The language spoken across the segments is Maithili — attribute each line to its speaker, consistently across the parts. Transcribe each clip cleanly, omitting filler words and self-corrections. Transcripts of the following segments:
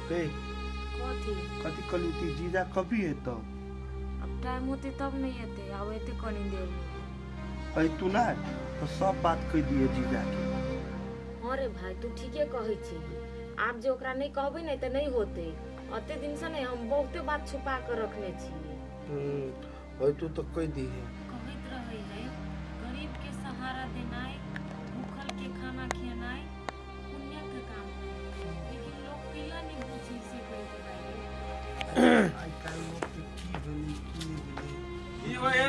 Speaker 1: कथी
Speaker 2: कथी कहलू ती जीजा कभी एतौ?
Speaker 1: अब टाइम होते तब नहीं एते, आब एते कनी देर में।
Speaker 2: अरे तू ना तो सब बात कह दिए जीजा के।
Speaker 1: हाँ रे भाई तू ठीके कहै छी, आप जे ओकरा नहीं कहबै ने त नहीं होते। अते दिन से नहीं हम बहुते बात छुपा कर रखने छी।
Speaker 2: अरे तू तो कह दिए।
Speaker 1: कहैत रहै है गरीब के सहारा देनाइ, भूखल के खाना खियानाइ पुण्य के काम है, लेकिन लोग किया नहीं बुझी से कहैत रहै।
Speaker 2: आइ काल्हि लोग के की भेलै की नहीं भेलै।
Speaker 3: की होय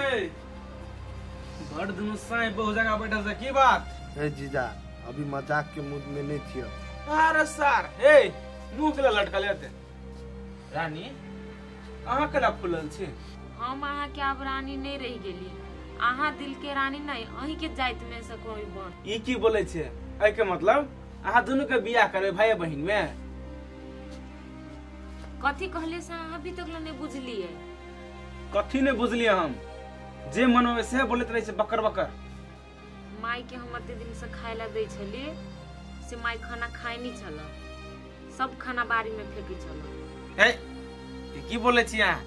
Speaker 3: बड़ दुनु साई बहु जगह बैठल से की बात?
Speaker 2: ए जीजा अभी मजाक के मूड में नहीं थियो।
Speaker 3: अरे सर ए मुंह के लटकल हेते। रानी अहाँ केला फुलल छी?
Speaker 1: हम अहाँ के आब रानी नहीं रह गेली, अहाँ दिल के रानी नहीं, अहीं के जाइत में से कोई बन।
Speaker 3: ई की बोलै छे? एहि के मतलब अहाँ दुनु के बियाह करबै भाई बहिन में?
Speaker 1: कथी कहले से अहाँ अभी तक नहीं बुझलिए?
Speaker 3: कथी नहीं बुझलिए हम? जे मन में से बोलैत रहे छे बकर बकर।
Speaker 1: माई के हम अते दिन से खाय ला दै छली से माई खाना खाय नहीं छल, सब खाना बारी में फेंकी छल।
Speaker 3: ए की बोलै छी अहाँ?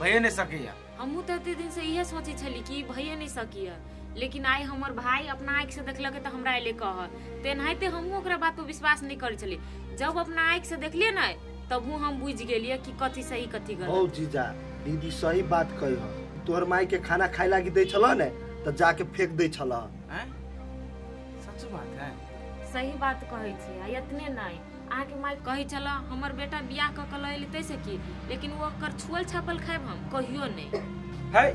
Speaker 3: भइए नहीं सकैया।
Speaker 1: हमहूँ तो अते दिन से इहे सोचै छली कि भइए नहीं सकिया, लेकिन आइ हमर भाई अपना आँखि से देखलकै तऽ हमरा एले कह, तेनाहिते हमहूँ ओकरा बात पर विश्वास नहीं करै छली। जब अपना आँखि से देखलियै ने तबहू हम बुझि गेलियै कि कथी सही कथी गलत।
Speaker 2: हौ जीजा दीदी सही बात कही ह, तोहर माई के खाना खाय लागी दै छल ने तऽ जाके फेंक दै छल।
Speaker 3: सच बात है?
Speaker 1: सही बात कहै छी। आ एतने नहीं अहाँके माई कहै छल हमर बेटा बियाह कऽ के लऽ एलै तैसे की, लेकिन ओ ओकर छुअल छापल खायब हम कहियो नहीं।
Speaker 3: है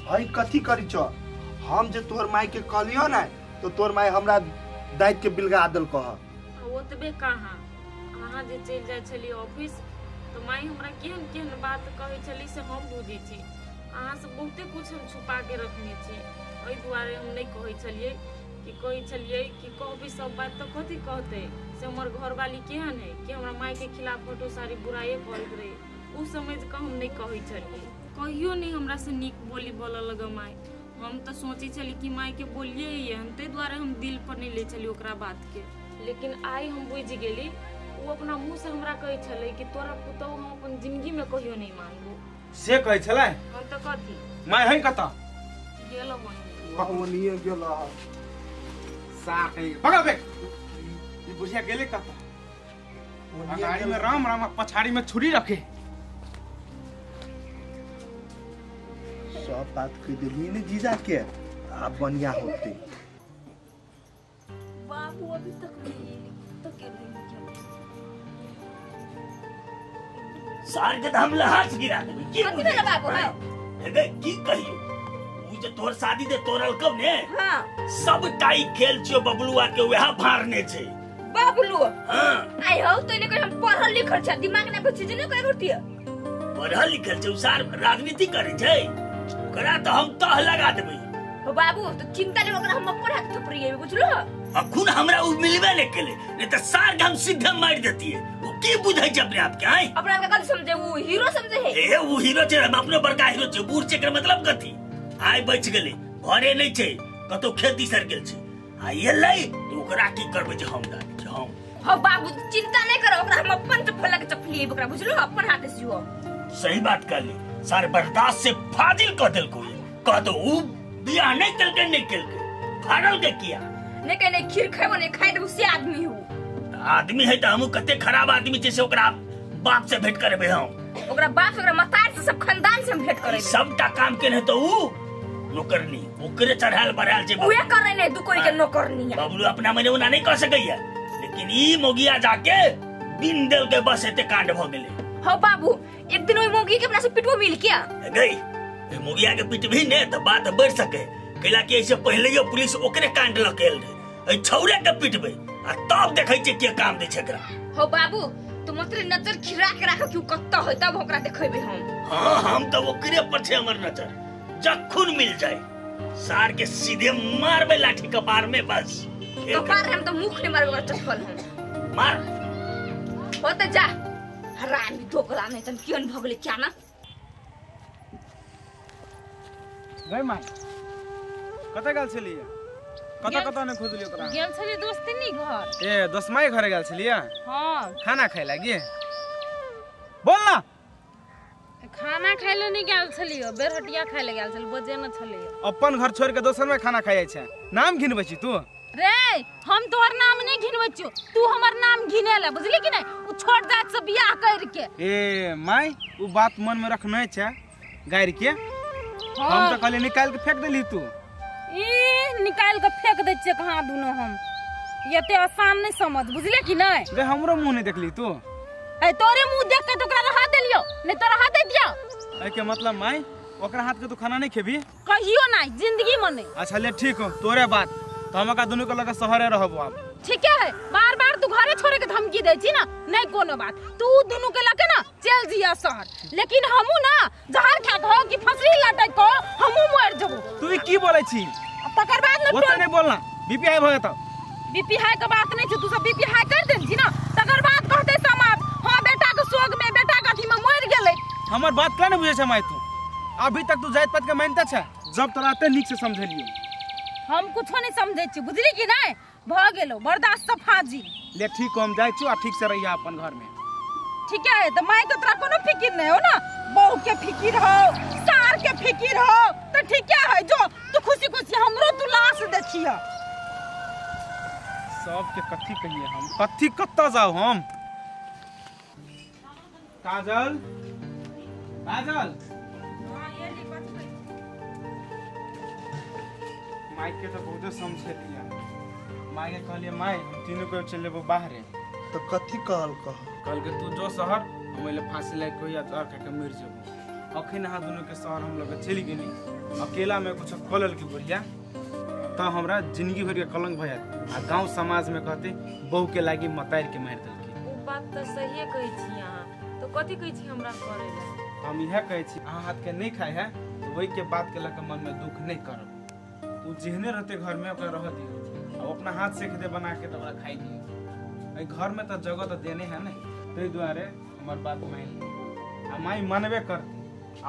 Speaker 2: है कथी करी छ? हम जे तोहर माई के कहलियो ने तो तोहर माई हमरा दाइत के बिलगा देलक ह।
Speaker 1: ओतबे कहाँ, अहाँ जे चलि जाइ छली ऑफिस तऽ माई हमरा केहन केहन बात कहै छली से हम बुझै छी। अहाँ से बहुते कुछ हम छुपा के रखने छी, एहि दुआरे हम नहीं कहै छलियै कि कहै छलियै कि कहबी सब बात तऽ कथी कहतै से हमर घरवाली केहन है कि हमरा माई के खिलाफ फोटो सारी बुराइए करैत रहे, उ समझ कऽ हम नहीं कहै छलियै। कहियो नहीं हमरा से नीक बोली बोलऽ लग माई। हम तऽ सोचै छली कि माई के बोलिए ही हन, ताहि दुआरे हम दिल पर नहीं लै छली ओकरा बात के। लेकिन आइ हम बुझि गेली ओ अपना मुँह से हमरा कहै छलै कि तोरा पुतहु हम अपन जिंदगी में कहियो नहीं मानबू।
Speaker 3: से कहै छलै?
Speaker 1: हम तऽ कथी
Speaker 3: माई है कतऽ
Speaker 1: गेलो
Speaker 2: बनिए गेल
Speaker 3: सार कहीं बगल बे। ई बुढ़िया गेले कतऽ? अगाड़ी में राम राम पछाड़ी में छुरी रखे।
Speaker 2: सब बात कह देली ने जीजा के, आप बढ़िया होते।
Speaker 1: बाबू अभी तक नहीं तो के
Speaker 4: सार के हम लहास गिरा देबै। की
Speaker 5: कथी भेल बाबू? हां
Speaker 4: हे की कहियो, उ जे तोर शादी दे तोरल कब ने?
Speaker 5: हां
Speaker 4: सब टाई खेल छियो बबलुआ के वह फाड़ने छै
Speaker 5: बबलू।
Speaker 4: हां
Speaker 5: आई हो तो लेकर हम पढ़ल लिखल छ, दिमाग ना कुछ चीज नहीं कोई करती।
Speaker 4: पढ़ल लिखल छै सार राजनीति करे छै, ओकरा तो हम तह लगा देबै।
Speaker 5: हो बाबू तो चिंता नहीं ओकरा हम अपन हाथ थपरिए बुझलो।
Speaker 4: अखुन हमरा उ मिलबे नहीं केले, नहीं त सार के हम सीधे मार देतिए। उ की बुझै छै अपने आप के? आय
Speaker 5: अपना आप के कथी समझे? उ हीरो समझे है।
Speaker 4: ए उ हीरो छै, हम अपने बड़का हीरो छै। बूढ़ छै एकर मतलब कथी? आय बच गेलै, घरे नहीं छै, कतौ खेती सर गेल छै। आ एलै त ओकरा की करबै जे हम जानै छी हम।
Speaker 5: हो बाबू चिंता नहीं करो, ओकरा हम अपन चप्पल के चपलिए ओकरा बुझलो, अपन हाथ से हो।
Speaker 4: सही बात कहली सार, बर्दाश्त से फाजिल कह देलको। कह दो उ बियाह नहीं केलकै नहीं केलकै, फाड़ल के किया
Speaker 5: नहीं कहे नहीं खीर खेबो नहीं खाय देबो से आदमी हो।
Speaker 4: आदमी है त हमहु कते खराब आदमी छै से ओकरा बाप से भेंट करबे हम।
Speaker 5: ओकरा बाप से ओकरा मतार से सब खानदान से हम भेंट करबे।
Speaker 4: सबटा काम केने त उ नौकरनी ओकरे चढ़ाल बढ़ाल छै,
Speaker 5: उहे करे ने दू कोई के नौकरनी।
Speaker 4: बबलू अपना मने ओना नहीं कह सकैया, लेकिन ई मोगिया जाके बिन देल के बस एते कांड भ गेलै।
Speaker 5: हो बाबू एक दिन ओई मोगी के अपना से पिटबो मिल क्या
Speaker 4: गई? ए मोगिया के पिटभी ने त बात बढ़ सके, कैला कि ऐसे पहले ही पुलिस ओकरे कांड लकेल रहे। ए छौरे के पिटबे आ तब देखै छै के काम दै छै एकरा।
Speaker 5: हो बाबू तो मतरे नजर खिरा के राख कि कत्ता होय तब ओकरा देखैबे हम।
Speaker 4: हां हम त ओकरे पर छै हमर नजर, जखुन मिल जाए सार के सीधे मारबे लाठी कपार में बस।
Speaker 5: कपार हम त मुख ने मारबे ओकरा चप्पल हम
Speaker 4: मार।
Speaker 5: हो त जा हरामी दोगला नहीं तन केहन भ गेलै क्या ना।
Speaker 3: गई माई कतऽ गेल छलियै? कतऽ कतऽ ने खोजलियै तोरा?
Speaker 6: गेल छलियै दोस्तनी घर।
Speaker 3: ए दोस्तमाई घरे गेल छलियै?
Speaker 6: हां।
Speaker 3: खाना खाय लागी? बोल ना।
Speaker 1: खाना खाइ ले नहीं गेल छलियो, बेरहटिया खाइ ले गेल छल, बजे न छलियो।
Speaker 3: अपन घर छोड़ के दोसर में खाना खाइ छै, नाम घिनबै छी तू?
Speaker 1: रे हम तोहर नाम नहीं घिनबै छियो, तू हमर नाम घिनेला, बुझली कि नहीं? उ छोट जात से बियाह कर के।
Speaker 3: ए my, उ बात मन में रखने छै गारि के।
Speaker 1: हाँ।
Speaker 3: हम तो कहले निकाल के फेंक देली तू।
Speaker 1: ई निकाल के फेंक दै छियै कहाँ दुनो हम, एते आसान नहीं समझ, बुझले कि नहीं?
Speaker 3: गे हमरो मुंह नहीं देखली तू।
Speaker 1: ए तोरे मुंह देख के तो ओकरा रहा देलियो, नहीं तो रहा दे दियो।
Speaker 3: ए के मतलब माई ओकरा हाथ के तू खाना नहीं खेबी?
Speaker 1: कहियो नहीं, जिंदगी में नहीं।
Speaker 3: अच्छा ले ठीक हो, तोरे बात तो हम का दोनों के लगे शहरे रहबो आप।
Speaker 1: ठीक है, बार बार तू घरे छोड़े के धमकी दे छी ना, नहीं कोनो बात, तू दोनों के लगे ना चल जिया शहर, लेकिन हमू ना जहर खा के हो कि फसरी लटक को हमू मर जबो।
Speaker 3: तू की बोलै छी?
Speaker 1: तकर बाद ना
Speaker 3: ओते नहीं बोलना, बीपी हाई भ जेतौ।
Speaker 1: बीपी हाई के बात नहीं छै, तू सब बीपी हाई कर देल छी ना, तकर बाद कहते समाज हां बेटा के शोक में बेटा के अथी में मर गेलै।
Speaker 3: हमर बात का नहीं बुझै छै माई तू? अभी तक तू जात पात के मानता छै, जब तोरा एते नीक से समझेलियो।
Speaker 1: हम कुछो नहीं समझै छी, बुझली कि नहीं? भ गेलो बर्दाश्त से फाजी।
Speaker 3: ले ठीक हम जाइ छी आ ठीक से रहिया अपन घर में।
Speaker 1: ठीक है, तो माई के तोरा कोनो फिकिर नहीं हो ना, बहू के फिकिर हो, सार के फिकिर हो, तो ठीक है जो तू खुशी खुशी हमरो तू लाश देखिया।
Speaker 3: सब के कथी कहिए हम, कथी कत्ता जाओ हम? काजल, काजल।
Speaker 1: हां ये ली बात कहि।
Speaker 3: माई के तो बहुत समझेलिया, माई के कहलिए माई हम तीनों को चल लेबो बाहरे।
Speaker 2: तो कथी कहल कह?
Speaker 3: कहल के तू जो शहर, हम एले फांसी लाग के या जहर खा के मर जेबो। अखन अहाँ दोनों के शहर हम लगे चलि गेली, अकेला में कुछ कलल के बुढ़िया तो हमरा जिंदगी भर के कलंक भ जात आ गांव समाज में कहते बहू के लागी मतार के मार देलके।
Speaker 1: उ बात तो सहीए कहै छी अहाँ, तो कथी कहै छी हमरा करे ला?
Speaker 3: हम इहे कहै छी अहाँ हाथ के नहीं खाए है तो वही के बात के लके मन में दुख नहीं करब। उ जेहने रहते घर में ओकरा रह दियो, अब अपना हाथ से खेते बना के तो ओकरा खाई दियो। एहि घर में तो जगह तो देने है नहीं, ताहि दुआरे हमर बात मान ली। आ माई मानबे करती,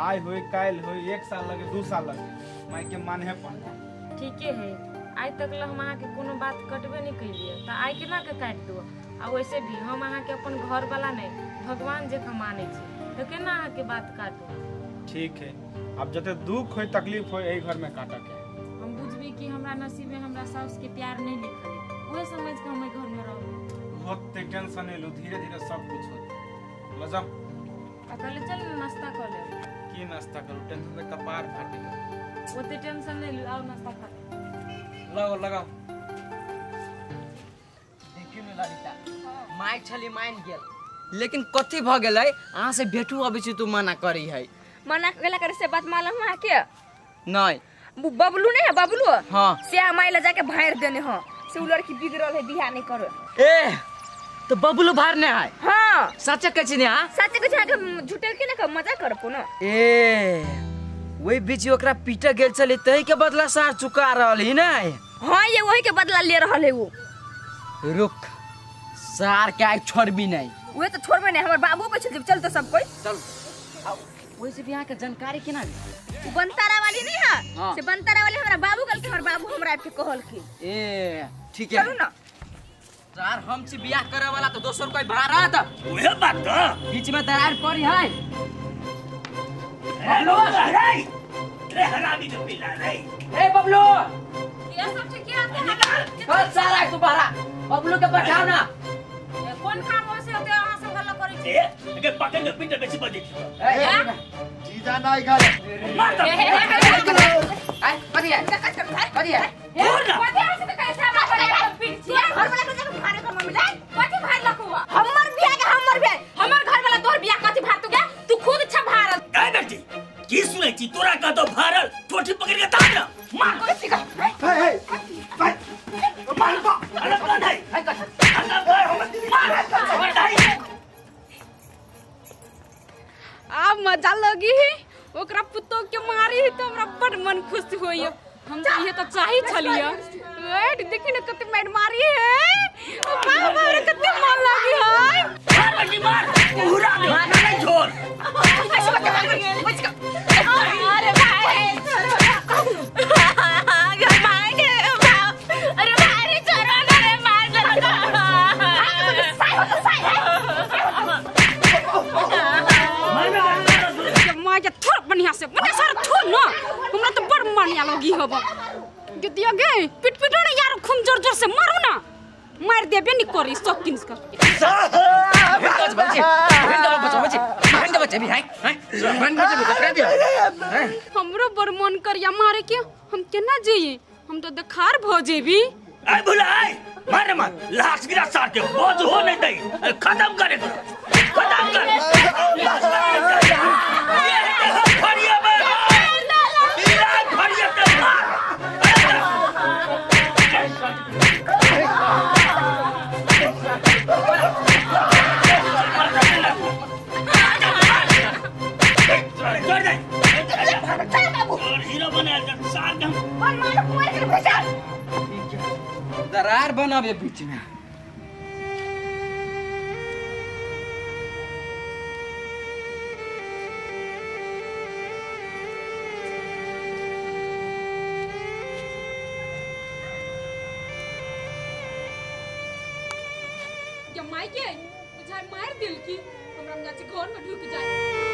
Speaker 3: आइ होई काल्हि होई, 1 साल लगे 2 साल लगे, माई के मानहे पड़तै।
Speaker 1: ठीके है, आइ तक ल हम अहाँके कोनो बात कटबे नहीं कैलियै, तऽ आइ केना के काटि दो? आ वैसे भी हम अहाँके अपन घर वाला नहीं भगवान जकाँ मानै छी, तऽ केना अहाँके बात काटू?
Speaker 3: ठीक है, अब जते दुख होई तकलीफ होई एहि घर में काटऽ के।
Speaker 1: हम बुझबी कि हमरा नसीब में हमरा साउस के प्यार नहीं लिखल है, उहे समझ के हम एहि घर में रहब।
Speaker 3: होते टेंशन नहीं लो, धीरे धीरे सब कुछ होते। ल जाओ।
Speaker 1: आ कहले चल ना नाश्ता कर ले।
Speaker 3: की नाश्ता करू, टेंशन से कपार फाटे।
Speaker 1: ओते टेंशन नहीं लो, आओ नाश्ता खा ले।
Speaker 3: लगाओ लगाओ।
Speaker 6: देखियो ने ललिता, माय छली मान गेल, लेकिन कथी भ गेलै अहाँ से भेटू अबै छी तू मना करी है।
Speaker 5: मना केला करे से बात मालूम है के?
Speaker 6: नहीं।
Speaker 5: बबलू नहीं है बबलू?
Speaker 6: हाँ।
Speaker 5: से माई ले जाके भार देने हो, से उ लड़की बिगड़ल है बियाह नहीं करो।
Speaker 6: ए तो बबलू भारने है?
Speaker 5: हाँ।
Speaker 6: सच कहै छी ने? हां
Speaker 5: सच कहै छी, के झूठे के ना मजा कर कोनो।
Speaker 6: ए वही बीच ओकरा पीट गेल छलै तही के बदला सार चुका रहल ही नै?
Speaker 5: हां ये वही के बदला ले रहल है वो।
Speaker 6: रुक सार के आइ छोड़बी नहीं।
Speaker 5: उहे तो छोड़बे नहीं, हमर बाबू के चल चल तो सब कोई
Speaker 6: चल। वैसे भी यहाँ के जानकारी केना भेल?
Speaker 5: उ बनतारा वाली नहीं है?
Speaker 6: हाँ।
Speaker 5: से बनतारा वाली हमरा बाबू कहल के, हमर बाबू हमरा के कहल के।
Speaker 6: ए ठीक है,
Speaker 5: चलू ना।
Speaker 6: सार हम छी बियाह करे वाला तो दोसर कोई भारत
Speaker 4: उहे बात तो
Speaker 6: बीच में दरार पड़ी है।
Speaker 4: हेलो रे रे हरामी के पिला रे।
Speaker 6: ए बबलू
Speaker 1: ये सब ठीक है?
Speaker 6: कल सारा तू बाहर बबलू के बैठाओ ना।
Speaker 1: कोन काम हो से होते अहाँ सब हल्ला करै छी?
Speaker 4: ए के पकड़ के पीट बेसी बजे छी।
Speaker 2: जीजा नहीं घर
Speaker 4: मार तो।
Speaker 6: आय कथी है कथी है?
Speaker 1: कथी है से कैसे हमरा पीट छी?
Speaker 5: घर वाला के जाके भारे के मम्मी लाइ
Speaker 1: कथी भार लकुआ?
Speaker 5: हमर बियाह के, हमर बियाह,
Speaker 1: हमर घर वाला तोर बियाह कथी भार तू गया? तू खुद छ भारल।
Speaker 4: ए बेटी की सुनै छी तोरा कहतो भारल ठोठी पकड़ के ताड़ ना मार।
Speaker 5: कथी कह?
Speaker 2: हे हे भाई मार बा
Speaker 4: अरे कौन है?
Speaker 1: आब मजा लगी है ओकरा पुतोह के मारी है तो हमरा बड़ मन खुश होइए। हम तो ये तो चाही छलिए। वेट देखी ना कते मार मारी है। ओ बाप रे कते मन लगी है।
Speaker 4: मार बंडी मार पूरा दे नहीं छोड़।
Speaker 1: अरे भाई भाई के अरे भाई रे छोड़ो ना रे मार लगा।
Speaker 5: साई हो तो साई है।
Speaker 7: रहब गिदिया गे पिट पिटो ना यार खूब जोर जोर से मारू ना मार देबे नहीं करी सब किन कर हमरो बड़ मन करिया मारे के हम केना जाइए हम तो देखार भ जेबी
Speaker 4: आय भुला आय मार मार लाश गिरा सार के बोझ हो नहीं दई खत्म करे खत्म कर ये फरिया में इला फरिया के मार छोड़ दे हीरो बना सार के
Speaker 5: मार मार के भेजा
Speaker 6: दरार बनाबे बीच में।
Speaker 7: क्या माई के बुझाए मार दिल की हमरा जाची घर में ढुक जाए।